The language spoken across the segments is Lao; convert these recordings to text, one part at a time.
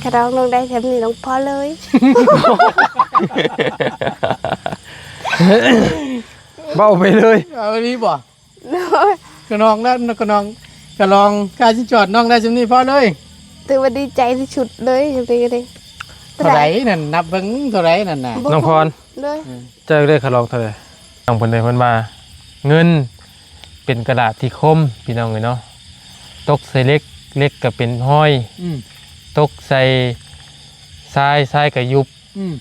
ກະດອງນ້ອງໄດ້ແຖມນີ້ນ້ອງພໍເລີຍ. ເວົ້າໄປເລີຍ. ເອົາອີ່ຫຼີບໍ່? ໂດຍ. ກະນ້ອງນັ້ນ ກະນ້ອງ ກະລອງຄ່າສິນສອດນ້ອງໄດ້ຊ່ຳນີ້ພໍເລີຍ. ຖືວ່າດີໃຈທີ່ສຸດເລີຍ ຈັ່ງໃດກະໄດ້. ເທົ່າໃດນັ້ນ? ນັບເບິ່ງເທົ່າໃດນັ້ນນະ? ນ້ອງພອນ. ໂດຍ. ເຈົ້າເລືອກຄ່າລອງເທົ່າໃດ? ນ້ອງເພິ່ນເລີຍ ເພິ່ນວ່າ ເງິນເປັນກະດາດທີ່ຄົມ ພີ່ນ້ອງເອີຍເນາະ, ຕົກໃສ່ເຫຼັກ ເຫຼັກກະເປັນຮອຍ, ອືມ ຕົກໃສ່ຊາຍ ຊາຍກະຍຸບ, ອືມ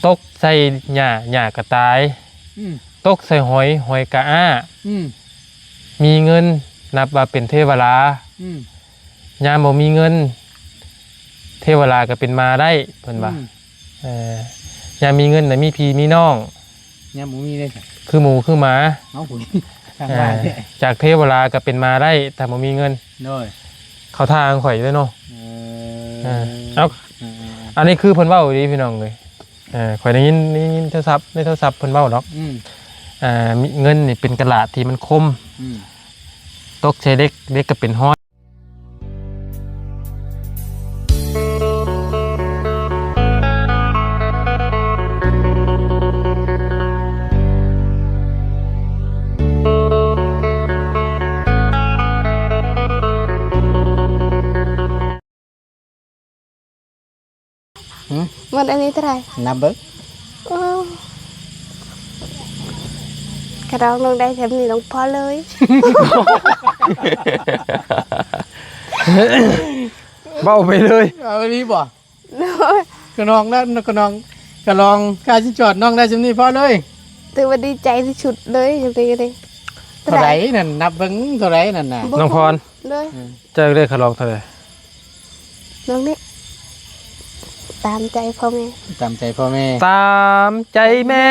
ຕົກໃສ່ຫຍ້າ ຫຍ້າກະຕາຍ, ອືມ ຕົກໃສ່ຫອຍ ຫອຍກະອ້າ, ອືມ ມີເງິນນັບວ່າເປັນເທວະລາ, ອືມ ຍາມບໍ່ມີເງິນ ເທວະລາກະເປັນໝາໄດ້ ເພິ່ນວ່າ. ອືມ ເອີ ຍາມມີເງິນນະ ມີພີ່ມີນ້ອງ, ຍາມບໍ່ມີເດ້ ຄືໝູຄືໝາ. ເອົາ ທາງບ້ານ ເອີ ຈາກເທວະລາກະເປັນໝາໄດ້ ຖ້າບໍ່ມີເງິນ. ໂດຍ. ເຂົ້າທ່າຂອງຂ້ອຍເດ້ເນາະ. ເອີ ເອີ ເອົາ ເອີ ອັນນີ້ຄືເພິ່ນເວົ້າອີ່ຫຼີ ພີ່ນ້ອງເອີຍ. ເອີ ຂ້ອຍໄດ້ຍິນ ໄດ້ຍິນໂທລະສັບ ໃນໂທລະສັບເພິ່ນເວົ້າດອກ. ອືມ ເອີ ມີເງິນນີ້ເປັນກະດາດທີ່ມັນຄົມ, ອືມ ຕົກໃສ່ເຫຼັກ ເຫຼັກກະເປັນຮອຍ. ຫືມ ໝົດອັນນີ້ເທົ່າໃດ? ນັບເບິ່ງ. ໂອ້ ກະດອງນ້ອງໄດ້ແຖມນີ້ນ້ອງພໍເລີຍ. ເວົ້າໄປເລີຍ. ເອົາອີ່ຫຼີບໍ່? ໂດຍ. ກະນ້ອງນັ້ນ ກະນ້ອງ ກະລອງຄ່າສິນສອດນ້ອງໄດ້ຊ່ຳນີ້ພໍເລີຍ. ຖືວ່າດີໃຈທີ່ສຸດເລີຍ ຈັ່ງໃດກະໄດ້. ເທົ່າໃດນັ້ນ? ນັບເບິ່ງເທົ່າໃດນັ້ນນະ? ນ້ອງພອນ. ໂດຍ. ເຈົ້າເລືອກຄ່າລອງເທົ່າໃດ? ນ້ອງນີ້ ຕາມໃຈພໍ່ແມ່. ຕາມໃຈພໍ່ແມ່. ຕາມໃຈແມ່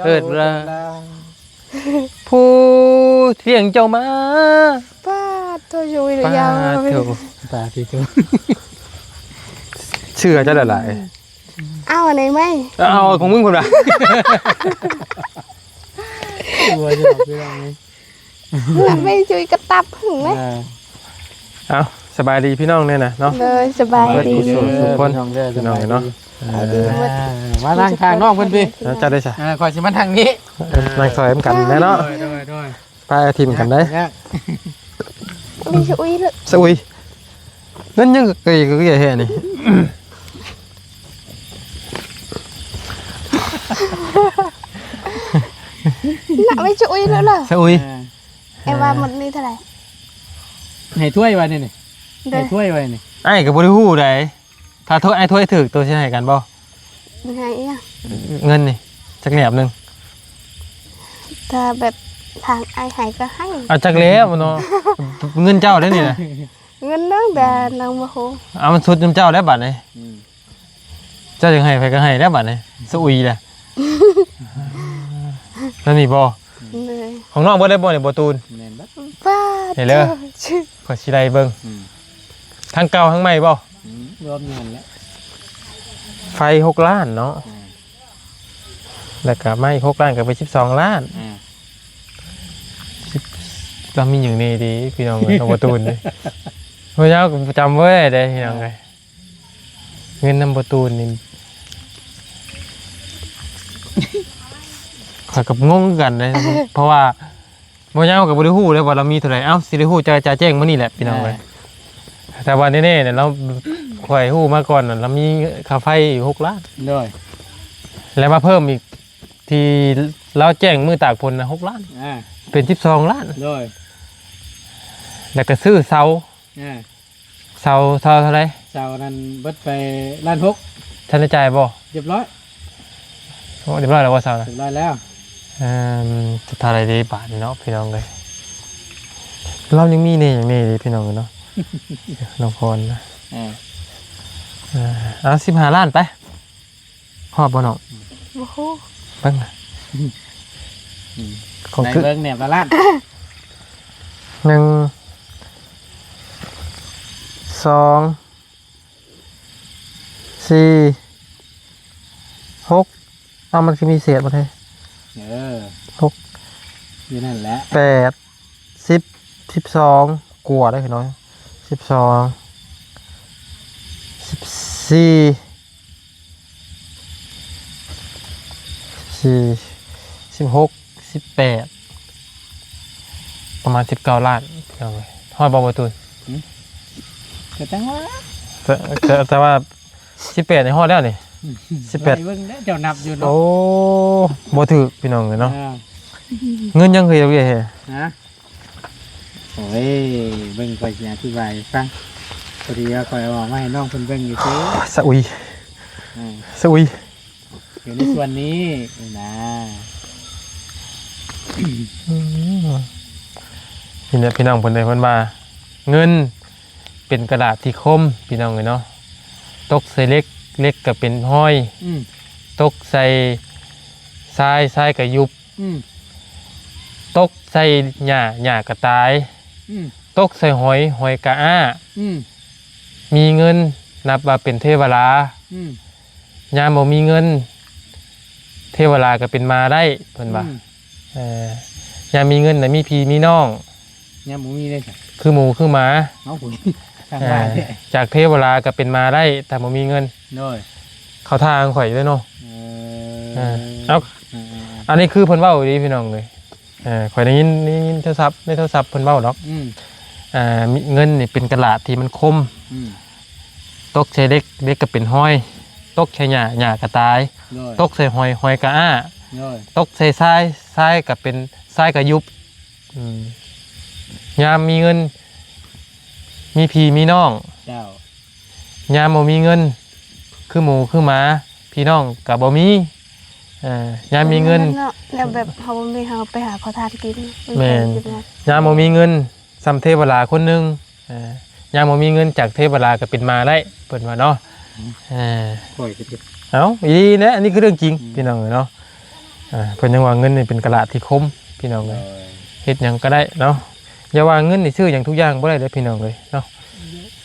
ເທີດລາ ຜູ້ລ້ຽງເຈົ້າມາ. ປາດໂທ ຢູ່ຍາວ. ປາດໂທ ປາດໂທ ເຊື່ອເຈົ້າຫຼາຍໆ. ເອົາອັນໃດໃໝ່? ເອົາຂອງມຶງພຸ້ນວ່າ. ຕົວຈະບອກພີ່ນ້ອງນີ້ ແມ່ຈຸ້ຍກະຕັບຫຶງເລີຍ. ເອົາ ສະບາຍດີພີ່ນ້ອງແນ່ນະເນາະ. ໂດຍ ສະບາຍດີ ເບິດທຸກຄົນ ພີ່ນ້ອງເນາະ. ມານັ່ງຂ້າງນ້ອງເພິ່ນພີ້. ເຈົ້າໄດ້ຊະ? ເອີ ຂ້ອຍຊິມານັ່ງນີ້ ນັ່ງຊ່ອຍນຳກັນແນ່ເນາະ. ໂດຍ ໂດຍ ໂດຍ. ໄປທີມກັນໄດ້. ມີສະອຸຍເລີຍ ສະອຸຍ. ເງິນຍັງເກຍເກຍແທ້ນີ້. ນະ ມີສະອຸຍເລີຍ ສະອຸຍ. ເອີ ແອວ່າໝົດນີ້ເທົ່າໃດ? ໃຫ້ຖ້ວຍໄວ້ນີ້ ໂດຍ ໃຫ້ຖ້ວຍໄວ້ນີ້. ອ້າຍກະບໍ່ໄດ້ຮູ້ໃດ. ຖ້າໂທ ອ້າຍໂທໃຫ້ຖືກ ໂຕຊິໃຫ້ກັນບໍ່? ໃຫ້ອີ່ຫຍັງ? ເງິນນີ້ຈັກແໜບໜຶ່ງ. ຖ້າແບບທາງອ້າຍໃຫ້ກະໃຫ້. ເອົາຈັກແລ້ວເນາະ. ເງິນເຈົ້າເດ້ນີ້ນະ. ເງິນເດີ ແຕ່ນ້ອງບໍ່ຮູ້. ເອົາ ມັນສຸດນຳເຈົ້າແລ້ວບາດນີ້. ອືມ ເຈົ້າຢາກໃຫ້ໃຜກະໃຫ້ແລ້ວບາດນີ້. ສະອຸຍແຫຼະ. ແລ້ວນີ້ບໍ່? ເລີຍ ຂອງນ້ອງເບິດໄດ້ບໍ່ນີ້ ບໍ່ຕູນ? ແມ່ນເບິດ. ບາດ ເຫັນເດີ ເຈົ້າ ຂ້ອຍຊິໄລ່ເບິ່ງ. ອືມ ທັງເກົ່າທັງໃໝ່ບໍ່? ອືມ ລວມຢູ່ຫັ້ນແຫຼະ. ໄຟຫົກລ້ານເນາະ. ອືມ ແລ້ວກະໄມ້ອີກຫົກລ້ານ ກະເປັນສິບສອງລ້ານ. ອືມ ລາວມີຫຍັງແດ່ເດພີ່ນ້ອງເອີຍ ນ້ອງບໍ່ຕູນເດ. ໂອ້ຍ ເຮົາກະຈຳບໍ່ໄດ້ເດພີ່ນ້ອງເອີຍ. ເງິນນຳບໍ່ຕູນນີ້ ຂ້ອຍກະງົງຄືກັນເດ້ ເພາະວ່າບໍ່ຍາວກະບໍ່ໄດ້ຮູ້ເດ້ວ່າລາວມີເທົ່າໃດ. ເອົ້າ ຊິໄດ້ຮູ້ຈາ ຈາແຈ້ງມື້ນີ້ແຫຼະພີ່ນ້ອງເອີຍ. ແຕ່ວ່າແນ່ໆ ລາວ ຂ້ອຍຮູ້ມາກ່ອນນະ ລາວມີຄ່າໄຟຢູ່ຫົກລ້ານ. ໂດຍ ແລ້ວມາເພີ່ມອີກ ທີ່ລາວແຈ້ງມື້ຕາກຝົນນະ ຫົກລ້ານ. ອ່າ ເປັນສິບສອງລ້ານ. ໂດຍ ແລ້ວກະຊື້ເສົາ. ອ່າ ເສົາ ເສົາເທົ່າໃດ? ເສົານັ້ນເບິດໄປລ້ານຫົກ. ທັນໄດ້ຈ່າຍບໍ່? ຮຽບຮ້ອຍ. ໂອ້ ຮຽບຮ້ອຍແລ້ວບໍ່ເສົານະ? ຮຽບຮ້ອຍແລ້ວ. ເອີ ເທົ່າໃດເດບາດນີ້ເນາະພີ່ນ້ອງເອີຍ. ລາວຍັງມີແດ່ຫຍັງແດ່ເດພີ່ນ້ອງເອີຍເນາະ ນ້ອງພອນນະ. ເອີ ເອີ ເອົາສິບຫ້າລ້ານໄປ. ຮອດບໍ່ນ້ອງ? ບໍ່ຮູ້ ເບິ່ງນະ. ອືມ ຂອງ ໄດ້ ຄື ເບິ່ງແນບລະລ້ານ. ໜຶ່ງ ສອງ ສີ່ ຫົກ. ເອົ້າ ມັນຄືມີເສດໝົດເຮີ້ຍ. ເອີ ຫົກ ຢູ່ນັ້ນແຫຼະ. ແປດ ສິບ ສິບສອງກວ່າໄດ໋ພີ່ນ້ອງ. ສິບສອງ ສີ່ ສີ່ ສິບຫົກ ສິບແປດ ປະມານສິບເກົ້າລ້ານ ພີ່ນ້ອງເອີຍ. ຮອດບໍ່ ບໍ່ຕູນ? ຫືມ? ກໍຈັ່ງວ່າ ແຕ່ ແຕ່ ແຕ່ວ່າສິບແປດນີ້ຮອດແລ້ວນີ້. ສິບແປດ ໄລ່ເບິ່ງເດ້ ເຈົ້ານັບຢູ່ເນາະ. ໂອ້ ບໍ່ຖືກ ພີ່ນ້ອງເອີຍເນາະ. ອ່າ ເງິນຍັງເຄີຍເອົາເວີຍແຮ? ຮະ? ໂອ້ຍ ເບິ່ງ ຂ້ອຍຊິອະທິບາຍໃຫ້ຟັງ. ພໍດີວ່າຂ້ອຍເອົາອອກມາໃຫ້ນ້ອງເພິ່ນເບິ່ງຊື່ໆ. ສະອຸຍ ອ່າ ສະອຸຍ ຢູ່ໃນສ່ວນນີ້ນະ. ອືມ ນີ້ແຫຼະ ພີ່ນ້ອງເພິ່ນເດ້ ເພິ່ນວ່າ ເງິນເປັນກະດາດທີ່ຄົມ ພີ່ນ້ອງເອີຍເນາະ. ຕົກໃສ່ເຫຼັກ ເຫຼັກກໍເປັນຮອຍ. ອືມ ຕົກໃສ່ຊາຍ ຊາຍກໍຍຸບ. ອືມ ຕົກໃສ່ຫຍ້າ ຫຍ້າກໍຕາຍ. ອືມ ຕົກໃສ່ຫອຍ ຫອຍກໍອ້າ. ອືມ ມີເງິນນັບວ່າເປັນເທວະລາ. ອືມ ຍາມບໍ່ມີເງິນ ເທວະລາກໍເປັນໝາໄດ້ ເພິ່ນວ່າ. ອືມ ເອີ ຍາມມີເງິນນະມີພີ່ມີນ້ອງ. ຍາມບໍ່ມີເດ້ ຄືໝູຄືໝາ. ເອົາ ທາງ ອ່າ ບ້ານເດ້ ຈາກເທວະລາກໍເປັນໝາໄດ້ ຖ້າບໍ່ມີເງິນ. ໂດຍ ເຂົ້າທ່າຂອງຂ້ອຍເດ້ເນາະ. ເອີ ເອີ ເອົາ ເອີ ອັນນີ້ຄືເພິ່ນເວົ້າອີ່ຫຼີ ພີ່ນ້ອງເອີຍ. ເອີ ຂ້ອຍໄດ້ຍິນ ໄດ້ຍິນໂທລະສັບ ໃນໂທລະສັບເພິ່ນເວົ້າດອກ. ອືມ ເອີ ມີເງິນນີ້ເປັນກະດາດທີ່ມັນຄົມ. ອືມ ຕົກໃສ່ເຫຼັກ ເຫຼັກກໍເປັນຮອຍ. ຕົກໃສ່ຫຍ້າ ຫຍ້າກໍຕາຍ. ໂດຍ ຕົກໃສ່ຫອຍ ຫອຍກໍອ້າ. ໂດຍ ຕົກໃສ່ຊາຍ ຊາຍກໍເປັນ ຊາຍກໍຍຸບ. ອືມ ຍາມມີເງິນ ມີພີ່ມີນ້ອງ. ເຈົ້າ ຍາມບໍ່ມີເງິນ ຄືໝູຄືໝາ ພີ່ນ້ອງກໍບໍ່ມີ. ເອີ ຍາມມີເງິນ ເນາະ ແນວແບບເຮົາບໍ່ມີ ເຮົາໄປຫາຂໍທານກິນ. ແມ່ນ ຍາມບໍ່ມີເງິນ ສ່ຳເທວະລາຄົນໜຶ່ງ. ເອີ ຍາມບໍ່ມີເງິນ ຈາກເທວະລາກໍເປັນໝາໄດ້ ເພິ່ນວ່າເນາະ. ອືມ ເອີ ຂ້ອຍກໍ ເອົ້າ ອີ່ຫຼີແຫຼະ ອັນນີ້ຄືເລື່ອງຈິງ. ອືມ ພີ່ນ້ອງເອີຍເນາະ. ອ່າ ເພິ່ນຍັງວ່າເງິນນີ້ເປັນກະດາດທີ່ຄົມ ພີ່ນ້ອງເອີຍ. ໂດຍ ເຮັດຫຍັງກໍໄດ້ເນາະ. ຢ່າວ່າເງິນນີ້ຊື້ຫຍັງທຸກຢ່າງບໍ່ໄດ້ເດ້ ພີ່ນ້ອງເອີຍເນາະ.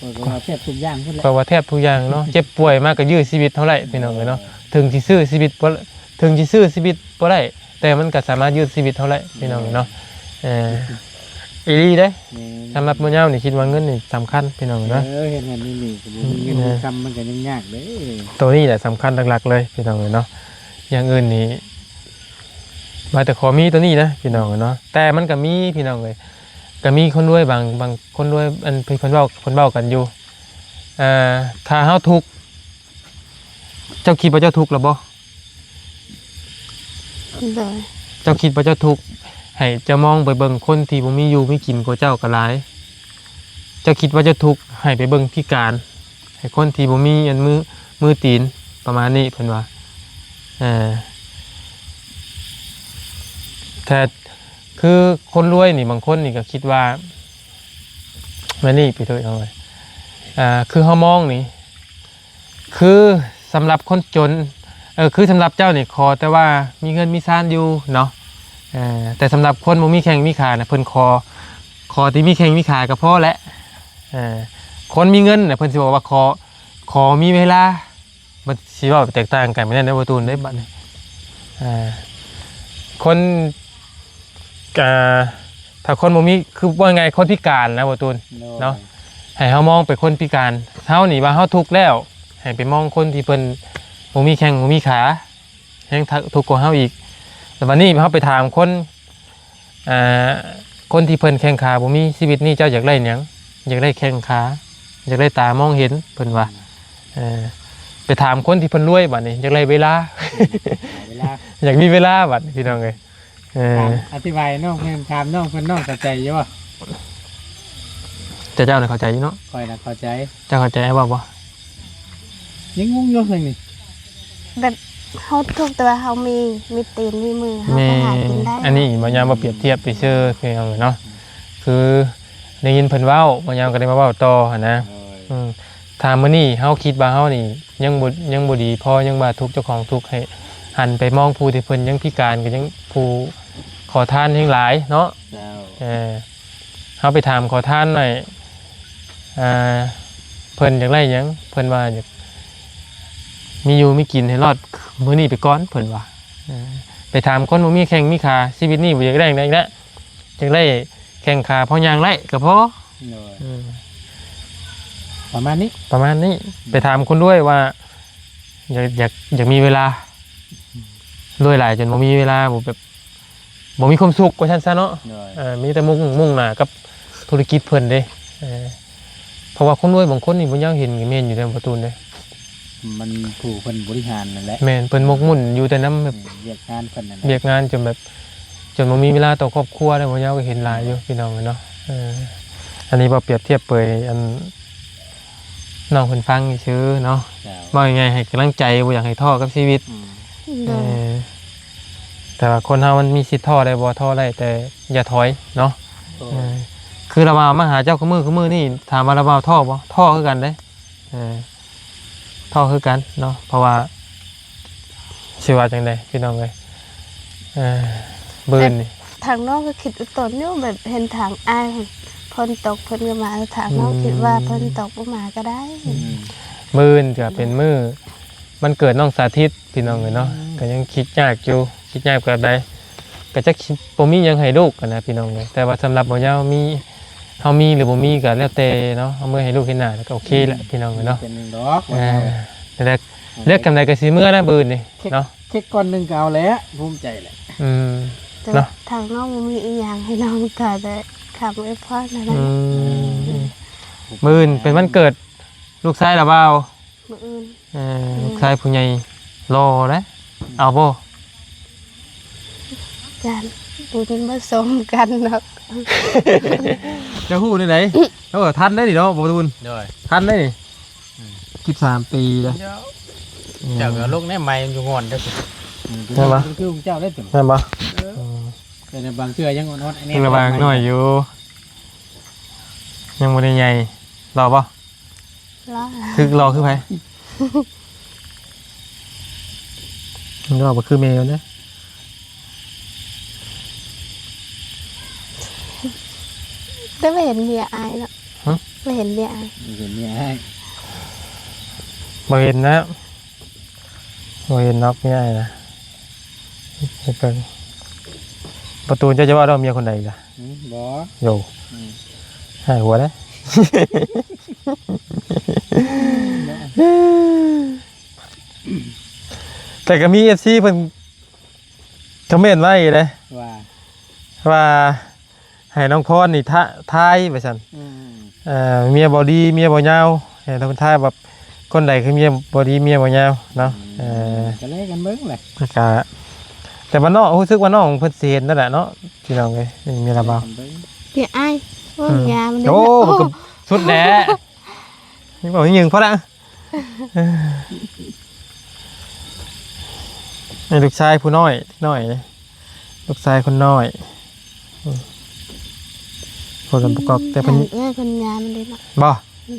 ຂ້ອຍກໍວ່າແທບທຸກຢ່າງພຸ້ນແຫຼະ ຂ້ອຍວ່າແທບທຸກຢ່າງເນາະ. ເຈັບປ່ວຍມາກໍຢື້ຊີວິດເຮົາໄດ້ ພີ່ນ້ອງເອີຍເນາະ. ໂດຍ ເຖິງຊິຊື້ຊີວິດບໍ່ ເຖິງຊິຊື້ຊີວິດບໍ່ໄດ້ ແຕ່ມັນກໍສາມາດຢື້ຊີວິດເຮົາໄດ້ ພີ່ນ້ອງເອີຍເນາະ. ເອີ ອີ່ຫຼີເດ້. ແມ່ນ ສຳລັບໝູ່ຍາວນີ້ຄິດວ່າເງິນນີ້ສຳຄັນ ພີ່ນ້ອງເອີຍເນາະ. ເອີ ເຮັດນັ້ນເຮັດນີ້ກໍບໍ່ມີເງິນ ເອີ ມີຄຳ ມັນກໍຫຍຸ້ງຍາກເດ້. ໂຕນີ້ແຫຼະສຳຄັນຫຼັກໆເລີຍ ພີ່ນ້ອງເອີຍເນາະ. ຢ່າງອື່ນນີ້ ວ່າແຕ່ຂໍມີໂຕນີ້ນະ ພີ່ນ້ອງເອີຍເນາະ. ແຕ່ມັນກໍມີ ພີ່ນ້ອງເອີຍ ກໍມີຄົນລວຍບາງ ບາງຄົນລວຍ ອັນເພິ່ນ ເພິ່ນເວົ້າ ເພິ່ນເວົ້າກັນຢູ່ ເອີ ຖ້າເຮົາທຸກ ເຈົ້າຄິດວ່າເຈົ້າທຸກແລ້ວບໍ່? ໂດຍ ເຈົ້າຄິດວ່າເຈົ້າທຸກ ໃຫ້ເຈົ້າມອງໄປເບິ່ງຄົນທີ່ບໍ່ມີຢູ່ມີກິນກວ່າເຈົ້າກໍຫຼາຍ. ເຈົ້າຄິດວ່າເຈົ້າທຸກ ໃຫ້ໄປເບິ່ງພິການ ໃຫ້ຄົນທີ່ບໍ່ມີອັນມື ມືຕີນ ປະມານນີ້ ເພິ່ນວ່າ. ເອີ ແຕ່ຄືຄົນລວຍນີ້ ບາງຄົນນີ້ກໍຄິດວ່າ ແມ່ນນີ້ໄປເຖິງເຮົາເລີຍ ອ່າ ຄືເຮົາມອງນີ້ ຄືສຳລັບຄົນຈົນ ເອີ ຄືສຳລັບເຈົ້ານີ້ຂໍແຕ່ວ່າມີເຮືອນມີຊານຢູ່ເນາະ. ເອີ ແຕ່ສຳລັບຄົນບໍ່ມີແຂ້ງມີຂານະ ເພິ່ນຂໍ ຂໍທີ່ມີແຂ້ງມີຂາກໍພໍແຫຼະ. ເອີ ຄົນມີເງິນນະ ເພິ່ນຊິບອກວ່າຂໍ ຂໍມີເວລາ. ມັນຊິເວົ້າແຕກຕ່າງກັນປານນັ້ນເດ້ ບໍ່ຕູນເດ້ ບັດນີ້. ເອີ ຄົນ ອ່າ ຖ້າຄົນບໍ່ມີ ຄືວ່າງ່າຍໆ ຄົນພິການນະ ບໍ່ຕູນ ໂດຍ ເນາະ. ໃຫ້ເຮົາມອງໄປຄົນພິການ ເຮົານີ້ວ່າເຮົາທຸກແລ້ວ ໃຫ້ໄປມອງຄົນທີ່ເພິ່ນບໍ່ມີແຂ້ງບໍ່ມີຂາ ແຮງທຸກກວ່າເຮົາອີກ. ແລ້ວບັດນີ້ເຮົາໄປຖາມຄົນ ອ່າ ຄົນທີ່ເພິ່ນແຂ້ງຂາບໍ່ມີ ຊີວິດນີ້ເຈົ້າຢາກໄດ້ຫຍັງ? ຢາກໄດ້ແຂ້ງຂາ ຢາກໄດ້ຕາມອງເຫັນ ເພິ່ນວ່າ. ເອີ ໄປຖາມຄົນທີ່ເພິ່ນລວຍ ບັດນີ້ຢາກໄດ້ເວລາ ເວລາ ຢາກມີເວລາ ບັດນີ້ ພີ່ນ້ອງເອີຍ. ເອີ ຖາມ ອະທິບາຍນ້ອງເພິ່ນ ຖາມນ້ອງເພິ່ນ ນ້ອງເຂົ້າໃຈຢູ່ບໍ່? ແຕ່ເຈົ້ານະເຂົ້າໃຈຢູ່ເນາະ? ຂ້ອຍນະເຂົ້າໃຈ. ເຈົ້າເຂົ້າໃຈອ້າຍເວົ້າບໍ່? ຍັງງົງຢູ່ເຊິ່ງນີ້ ແບບເຮົາທຸກ ແຕ່ວ່າເຮົາມີ ມີຕີນມີມື ເຮົາກໍຫາກິນໄດ້. ອັນນີ້ບໍ່ຍາມວ່າປຽບທຽບໄປເຊີ ຄືເນາະ ຄືໄດ້ຍິນເພິ່ນເວົ້າ ບໍ່ຍາມກໍໄດ້ມາເວົ້າຕໍ່ຫັ້ນນະ. ໂດຍ ອືມ ຖ້າມື້ນີ້ເຮົາຄິດວ່າເຮົານີ້ຍັງບໍ່ ຍັງບໍ່ດີພໍ ຍັງວ່າທຸກ ເຈົ້າຂອງທຸກ ໃຫ້ຫັນໄປມອງຜູ້ທີ່ເພິ່ນຍັງພິການ ກໍຍັງ ຜູ້ຂໍທານແຮ່ງຫຼາຍເນາະ. ເຈົ້າ ເອີ ເຮົາໄປຖາມຂໍທານໜ້ອຍ ອ່າ ເພິ່ນຢາກໄດ້ຫຍັງ? ເພິ່ນວ່າຢາກມີຢູ່ມີກິນໃຫ້ລອດມື້ນີ້ໄປກ່ອນ ເພິ່ນວ່າ. ເອີ ໄປຖາມຄົນບໍ່ມີແຂ້ງມີຂາ ຊີວິດນີ້ບໍ່ຢາກໄດ້ຫຍັງໃດອີກແລ້ວ ຢາກໄດ້ແຂ້ງຂາພໍຍ່າງໄດ້ກໍພໍ. ໂດຍ ເອີ ປະມານນີ້ ປະມານນີ້ ໄປຖາມຄົນລວຍວ່າ ຢາກ ຢາກ ຢາກມີເວລາ ລວຍຫຼາຍຈົນບໍ່ມີເວລາ ບໍ່ແບບ ບໍ່ມີຄວາມສຸກວ່າຊັ້ນຊະເນາະ ໂດຍ ເອີ ມີແຕ່ມຸ່ງ ມຸ່ງໜ້າກັບທຸລະກິດເພິ່ນເດ້ ເອີ ເພາະວ່າຄົນລວຍບາງຄົນນີ້ບໍ່ຢາກເຫັນກໍແມ່ນຢູ່ເດ້ ປະຕູນເດ້ ມັນຜູ້ເພິ່ນບໍລິຫານນັ້ນແຫຼະ ແມ່ນ ເພິ່ນໝົກໝຸ່ນຢູ່ແຕ່ນຳແບບ ແມ່ນ ວຽກງານເພິ່ນນັ້ນແຫຼະ ວຽກງານຈົນແບບ ຈົນບໍ່ມີເວລາຕໍ່ຄອບຄົວແລ້ວ ບໍ່ຢາກກໍເຫັນຫຼາຍຢູ່ ໂດຍ ພີ່ນ້ອງເອີຍເນາະ ເອີ ອັນນີ້ເວົ້າປຽບທຽບເປີຍ ອັນ ນ້ອງເພິ່ນຟັງຊື່ເນາະ ເວົ້າງ່າຍໆ ໃຫ້ກຳລັງໃຈ ບໍ່ຢາກໃຫ້ທໍ້ກັບຊີວິດ ອືມ ໂດຍ ເອີ ແຕ່ວ່າຄົນເຮົາມັນມີສິດທໍ້ໄດ້ບໍ່? ທໍ້ໄດ້ ແຕ່ຢ່າຖອຍເນາະ ໂດຍ ເອີ ຄືລາວມາຫາເຈົ້າຄູ່ມື້ ຄູ່ມື້ນີ້ ຖາມວ່າລາວບ່າວທໍ້ບໍ່? ທໍ້ຄືກັນເດ້ ເອີ ທໍ້ຄືກັນເນາະ ເພາະວ່າ ຊິວ່າຈັ່ງໃດພີ່ນ້ອງເອີຍ ເອີ ບືນນີ້ ທາງນ້ອງກໍຄິດອຸຕົນຢູ່ ແບບເຫັນທາງອ້າຍຝົນຕົກເພິ່ນກໍມາ ທາງນ້ອງ ອືມ ຄິດວ່າຝົນຕົກບໍ່ມາກໍໄດ້ ອືມ ບືນກໍເປັນມື້ວັນເກີດນ້ອງສາທິດ ພີ່ນ້ອງເອີຍເນາະ ອືມ ກໍຍັງຄິດຍາກຢູ່ ຄິດຍາກແບບໃດ ກໍຈັກຊິບໍ່ມີຫຍັງໃຫ້ລູກຫັ້ນນະພີ່ນ້ອງເອີຍ ແຕ່ວ່າສຳລັບບ່າວຍາວມີ ເຮົາມີຫຼືບໍ່ມີກໍແລ້ວແຕ່ເນາະ ເອົາເມືອໃຫ້ລູກເຫັນໜ້າກໍໂອເຄແຫຼະ ອືມ ພີ່ນ້ອງເອີຍເນາະ ເປັນຫຍັງດອກ ອ່າ ເລືອກ ເລືອກຈຳໃດກໍຊິເມືອນະ ບືນນີ້ເນາະ ເຄັກກ້ອນໜຶ່ງກໍເອົາແຫຼະ ພູມໃຈແຫຼະ ອືມ ແຕ່ ເນາະ ທາງນ້ອງບໍ່ມີອີ່ຫຍັງໃຫ້ນ້ອງ ກໍໄດ້ຄຳອວຍພອນນັ້ນແຫຼະ ອືມ ອືມ ບືນເປັນວັນເກີດລູກຊາຍລາວບ່າວ ມື້ອື່ນ ເອີ ອືມ ລູກຊາຍຜູ້ໃຫຍ່ຫຼໍ່ເດ້ ເອົາບໍ່? ຢ້ານບຸນບໍ່ສົມກັນດອກ ຈະຮູ້ແນວໃດ? ເອີ ທັນໄດ໋ນີ້ເນາະ ບໍ່ບຸນ ໂດຍ ທັນໄດ໋ນີ້ ອືມ ສິບສາມປີແລ້ວ ເຈົ້າກໍລົງແນມໃໝ່ຢູ່ງອນເດີ້ ອືມ ແມ່ນບໍ່? ຄືຂອງເຈົ້າໄດ້ຕົວ ແມ່ນບໍ່? ເອີ ອືມ ແຕ່ໃນບາງເທື່ອຍັງອ່ອນໆ ຍັງລະບາງໜ້ອຍຢູ່ ຍັງບໍ່ໄດ້ໃຫຍ່ ຫຼໍ່ບໍ່? ຫຼໍ່ ຄື ຫຼໍ່ຄືໃຜ? ມັນກໍບໍ່ຄືແມ່ມັນເດ້ ແຕ່ວ່າເຫັນເມຍອ້າຍເນາະ ຮະ? ວ່າເຫັນເມຍອ້າຍ ເຫັນເມຍອ້າຍ ບໍ່ເຫັນນະ ບໍ່ເຫັນດອກເມຍອ້າຍນະ ເຮັດເບິ່ງ ປະຕູນ ເຈົ້າຈະເວົ້າເລື່ອງເມຍຄົນໃດອີກລະ? ອືມ ບໍ່ ໂຢ ອືມ ຫາຍຫົວເດ້ ແຕ່ກໍມີເອັຟຊີເພິ່ນຄອມເມັນໄວ້ເດ້ ວ່າ ວ່າໃຫ້ນ້ອງພອນນີ້ທາ ທາຍວ່າຊັ້ນ ອືມ ເອີ ເມຍບໍ່ດີ ເມຍບໍ່ຍາວ ໃຫ້ເພິ່ນທາຍວ່າຄົນໃດຄືເມຍບໍ່ດີ ເມຍບໍ່ຍາວເນາະ ອືມ ເອີ ກໍແລກັນເບິ່ງແຫຼະ ແລ້ວກໍ ແຕ່ວ່ານ້ອງ ຮູ້ສຶກວ່ານ້ອງເພິ່ນຊິເຫັນນັ້ນແຫຼະເນາະ ພີ່ນ້ອງເອີຍ ນີ້ເມຍລາວບ່າວ ເມຍອ້າຍ ໂອ້ຍ ອືມ ຍາມັນ ໂອ້ ໂອ້ ມັນກໍສຸດແຫຼະ ນີ້ເວົ້າຍິງພໍລະ ນີ້ລູກຊາຍຜູ້ນ້ອຍ ເດັກນ້ອຍ ລູກຊາຍຄົນນ້ອຍ ອືມ ຄົນລະປະກອບ ແຕ່ເພິ່ນ ເອີ ເພິ່ນຍາມັນເດ້ເນາະ ບໍ່?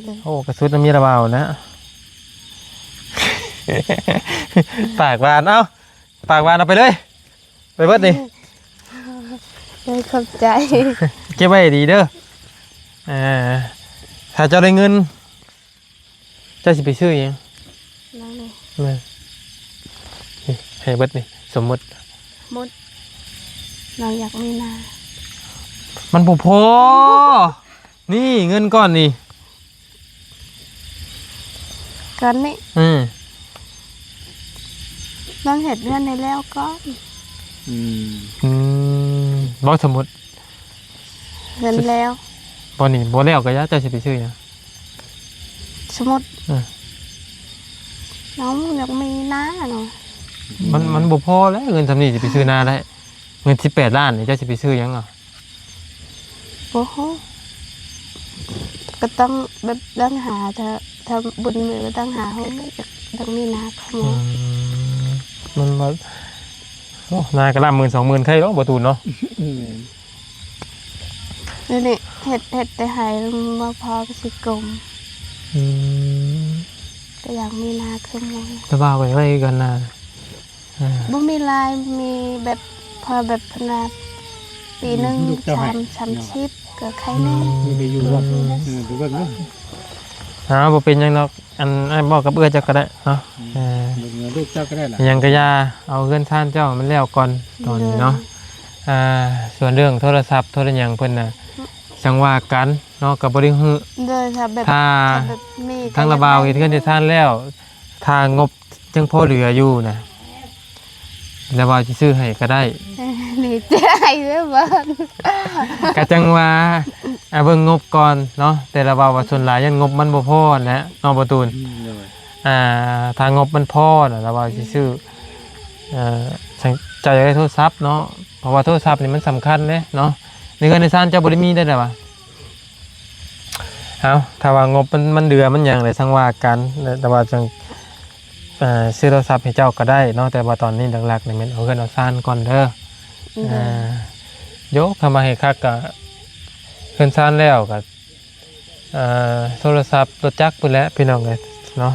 ໂດຍ ໂອ້ ກະສຸດນຳເມຍລາວບ່າວນະ ປາກຫວານ ເອົ້າ ປາກຫວານ ເອົາໄປເລີຍ ໄປເບິດນີ້ ໂດຍ ຂອບໃຈ ເກັບໄວ້ໃຫ້ດີເດີ ເອີ ຖ້າເຈົ້າໄດ້ເງິນ ເຈົ້າຊິໄປຊື້ຫຍັງ? ນ້ອງນີ້ ແມ່ນ ນີ້ ໃຫ້ເບິດນີ້ ສົມມຸດ ສົມມຸດ ນ້ອງຢາກມີນາ ມັນບໍ່ພໍ ນີ້ເງິນກ້ອນນີ້ ກ້ອນນີ້ ອືມ ຕ້ອງເຮັດເຮືອນໃຫ້ແລ້ວກ່ອນ ອືມ ອືມ ບໍ່ ສົມມຸດ ເຮືອນແລ້ວ ບໍ່ນີ້ ບໍ່ແລ້ວກໍຢ່າ ເຈົ້າຊິໄປຊື້ຫຍັງ? ສົມມຸດ ເອີ ນ້ອງຢາກມີນາເນາະ ມັນ ມັນບໍ່ພໍແລ້ວ ເງິນສ່ຳນີ້ຊິໄປຊື້ນາໄດ້ ເງິນສິບແປດລ້ານນີ້ ເຈົ້າຊິໄປຊື້ຫຍັງເອົາ? ບໍ່ຮູ້ ກໍຕ້ອງແບບ ຕ້ອງຫາ ຖ້າ ຖ້າບຸນມີກໍຕ້ອງຫາ ເຮົາຢາກ ຢາກມີນາເຂົ້າມາ ອືມ ມັນວ່າ ໂອ້ ນາກໍລ້ານໝື່ນສອງໝື່ນ ໃຄດອກ ບໍ່ຕູນເນາະ ອືມ ນີ້ ເຮັດ ເຮັດແຕ່ໄຮ່ ບໍ່ພໍກໍຊິກົມ ອືມ ກໍຢາກມີນາຄືໝູ່ ແຕ່ວ່າໄວ້ ໄວ້ຄືກັນນາ ອ່າ ບໍ່ມີຫຼາຍ ມີແບບ ພໍແບບເພິ່ນວ່າປີໜຶ່ງ ອືມ ລູກເຈົ້າໃຫ້ ສາມ ສາມສິບ ກໍໄຄແນ່ ອືມ ມີໄປຢູ່ບໍ່? ອືມ ເອີ ໄປເບິ່ງເນາະ ອ່າ ບໍ່ເປັນຫຍັງດອກ ອັນ ອ້າຍບອກກັບເອື້ອຍເຈົ້າກໍໄດ້ເນາະ ອືມ ເອີ ເບິ່ງເອີ ລູກເຈົ້າກໍໄດ້ລະ ຫຍັງກໍຢ່າ ເອົາເຮືອນຊານເຈົ້າມັນແລ້ວກ່ອນຕອນນີ້ເນາະ ໂດຍ ອ່າ ສ່ວນເລື່ອງໂທລະສັບໂທລະຫຍັງເພິ່ນນະ ອືມ ຈັ່ງວ່າກັນເນາະ ກໍບໍ່ໄດ້ຮູ້. ໂດຍ ຖ້າແບບ ຖ້າ ຖ້າແບບມີ ທາງລາວບ່າວເຮັດເຮືອນເຮັດຊານແລ້ວ ຖ້າງົບຍັງພໍເຫຼືອຢູ່ນະ ລາວບ່າວຊິຊື້ໃຫ້ກໍໄດ້. ນີ້ຈະໃຫ້ເດີບໍ່? ກໍຈັ່ງວ່າ ອ່າ ເບິ່ງງົບກ່ອນເນາະ ແຕ່ລາວບ່າວວ່າສ່ວນຫຼາຍຢ້ານງົບມັນບໍ່ພໍນະເນາະ ບໍ່ຕູນ. ອືມ ໂດຍ ອ່າ ຖ້າງົບມັນພໍນະ ລາວບ່າວຊິຊື້. ເອີ ເຈົ້າຢາກໄດ້ໂທລະສັບເນາະ ເພາະວ່າໂທລະສັບນີ້ມັນສຳຄັນເດ້ເນາະ. ໃນເຮືອນໃນຊານເຈົ້າບໍ່ໄດ້ມີໄດ້ລະຫວາ? ເອົາ ຖ້າວ່າງົບມັນ ມັນເຫຼືອມັນຫຍັງລະຈັ່ງວ່າກັນ ແຕ່ວ່າຈັ່ງ ເອີ ຊື້ໂທລະສັບໃຫ້ເຈົ້າກໍໄດ້ເນາະ ແຕ່ວ່າຕອນນີ້ຫຼັກໆນີ້ແມ່ນເອົາເຮືອນເອົາຊານກ່ອນເດີ. ໂດຍ ເອີ ໂຍ ຄັນວ່າໃຫ້ຄັກກໍເຮືອນຊານແລ້ວກໍ ເອີ ໂທລະສັບ ລົດຈັກພຸ້ນແຫຼະພີ່ນ້ອງເອີຍເນາະ